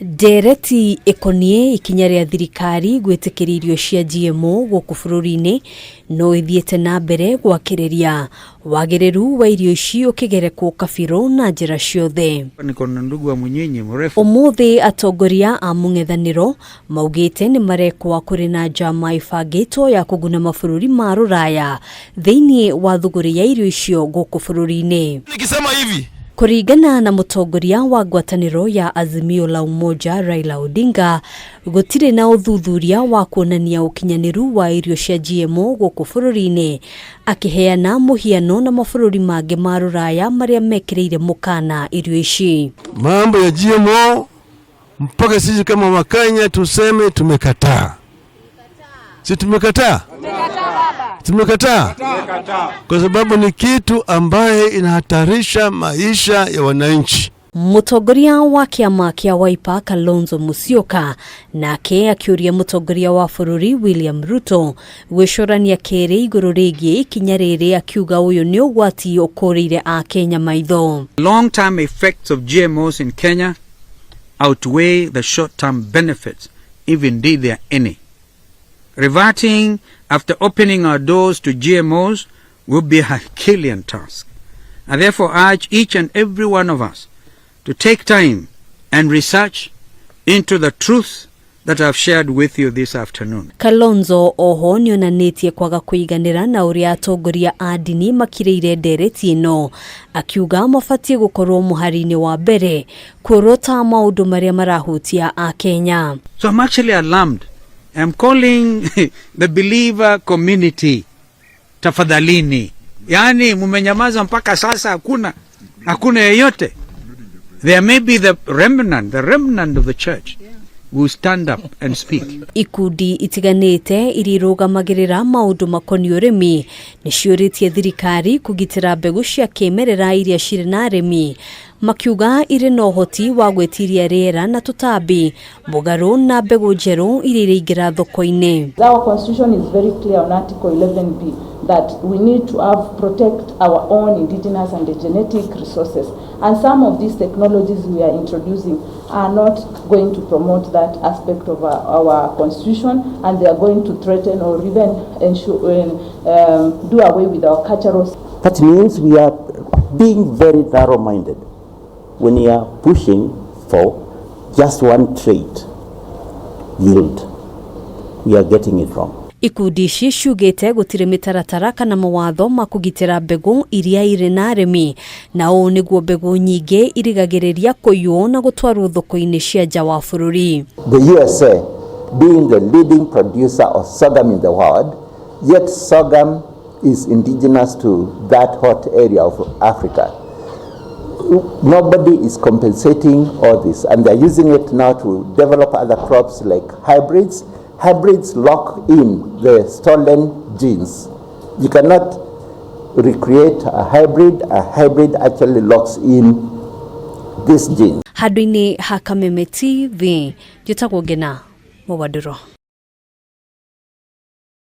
Ndereti ĩkoniĩ ikinya rĩa thirikari gwĩtĩkĩria irio cia GMO gũkũ bũrũri-inĩ no ĩthiĩte na mbere gwakĩrĩria wagĩrĩru wa irio ici ũkĩgerekwo kabirũ na njĩra ciothe. Niko na ndugu wa Munyinyi mrefu. Ũmũthĩ atongoria a mũng'ethanĩro maugĩte nĩ marekwa kũrĩ na njama ĩbangĩtwo ya kũguna mabũrũri ma rũraya thĩinĩ wa thũgũrĩ ya irio icio gũkũ bũrũri-inĩ. Nikisema hivi. Kũringana na mũtongoria wa ngwatanĩro ya Azimio la Umoja Raila Odinga, gũtirĩ na ũthuthuria wa kuonania ũkinyanĩru wa irio cia GMO gũkũ bũrũri-inĩ, akĩheana mũhiano na mabũrũri mangĩ ma rũraya marĩa mekĩrĩire mũkana irio ici. Mambo ya GMO mpaka sisi kama Wakenya tuseme tumekataa. Si tumekataa? Tumekataa kwa sababu ni kitu ambaye inahatarisha maisha ya wananchi. Mũtongoria wa kĩama kĩa Wiper Kalonzo Musyoka nake akĩũria mũtongoria wa bũrũri William Ruto gwĩcũrania kerĩ igũrũ rĩgiĩ ikinya rĩrĩ, akiuga ũyũ nĩ ũgwati ũkũrĩire Akenya maitho. Long-term effects of GMOs in Kenya outweigh the short-term benefits, if indeed there are any. Reverting after opening our doors to GMOs will be a Herculean task. I therefore urge each and every one of us to take time and research into the truth that I've shared with you this afternoon. Kalonzo oho nĩonanĩtie kwaga kũiganĩra na ũrĩa atongoria a ndini makirĩire ndereti ĩno, akiuga mabatiĩ gũkorwo mũhari-inĩ wa mbere kuorota maũndũ marĩa marahutia Akenya. So I'm actually alarmed. I'm calling the believer community, tafadhalini. Yaani mumenyamaza mpaka sasa, hakuna yeyote. There may be the remnant of the church will stand up and speak. Ikundi itiganĩte iria irũgamagĩrĩra maũndũ makoniĩ ũrĩmi nĩ ciũrĩtie thirikari kũgitĩra mbegũ cia kĩmerera iria cirĩ na arĩmi, makiuga irĩ na ũhoti wa gwĩtiria rĩera na tũtambi mũgarũ na mbegũ njerũ iria iraingĩra thoko-inĩ. Our constitution is very clear on Article 11B that we need to have protect our own indigenous and the genetic resources. And some of these technologies we are introducing are not going to promote that aspect of our constitution, and they are going to threaten or even ensure, do away with our cultural. That means we are being very narrow-minded when we are pushing for just one trait, yield. We are getting it wrong. Ikundi ici ciugĩte gũtirĩ mĩtaratara kana mawatho ma kũgitĩra mbegũ iria irĩ na arĩmi, na ũũ nĩguo mbegũ nyingĩ irigagĩrĩria kũiywo na gũtwarwo thoko-inĩ cia nja wa bũrũri. The USA being the leading producer of sorghum in the world, yet sorghum is indigenous to that hot area of Africa. Nobody is compensating all this, and they're using it now to develop other crops like hybrids. Hybrids lock in the stolen genes. You cannot recreate a hybrid. A hybrid actually locks in this gene. Handũ-inĩ ha Kameme TV, njĩtagwo Ngena Mũwandũro.